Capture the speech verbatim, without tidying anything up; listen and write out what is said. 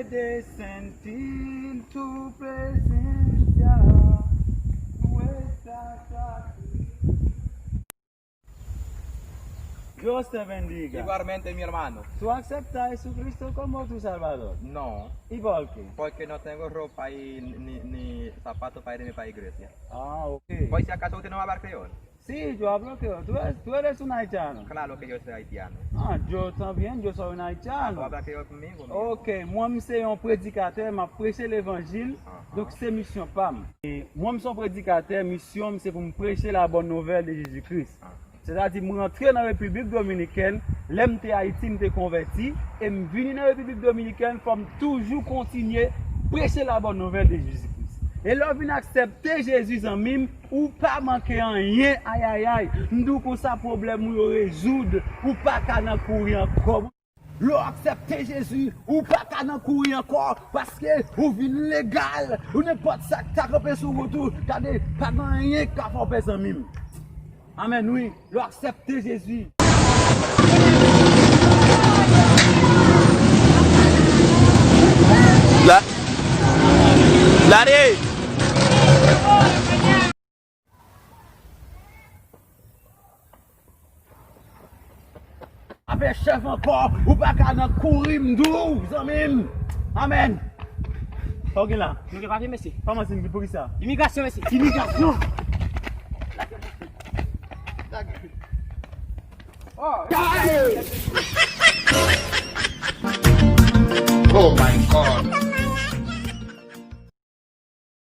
Te sentir tu presencia, muestra tu. Dios te bendiga. Igualmente, mi hermano. ¿Tú aceptas a Jesucristo como tu Salvador? No. ¿Y por qué? Porque no tengo ropa y ni, ni zapato para irme para iglesia. Ah, ok. Por si acaso, usted no va a hablar creol. Sí, yo hablo creol. ¿Tú eres, tú eres un haitiano? Claro que yo soy haitiano. Ah, yo también, yo soy un haitiano. ¿Tú hablas creol conmigo, amigo? Ok, mwen, m se yon predikatè, m ap preche levanjil. Aha. Donk, se misyon pa m. E mwen, m se yon predikatè, misyon m, se pou m preche la bonne nouvelle de Jésus-Christ. Aha. Sètadi, m rantre nan Repiblik Dominikèn, lè m te Ayiti, m te konvèti, e m vini nan Repiblik Dominikèn, fò m toujou kontinye preche la bonne nouvelle de Jésus-Christ. E lè w vin aksepte Jezi, zanmi m, ou pa manke anyen, ayayay. M di w konsa, pwoblèm ou yo rezoud, ou pa ka nan kouri ankò. Lè w aksepte Jezi, ou pa ka nan kouri ankò, paske ou vin legal, ou nenpòt sa k ta kanpe sou wout ou, gade, pa gen anyen k ka fè w pè, zanmi m. Amèn, wi. Lè w aksepte Jezi. La, lare! Avè chèf ankò, ou pa ka nan kouri, m di w, zanmi m. Amèn. Sa w gen la? Nou gen papye, mesye. Kòman se, poukisa? Imigrasyon, mesye. Imigrasyon? Oh. Oh my God.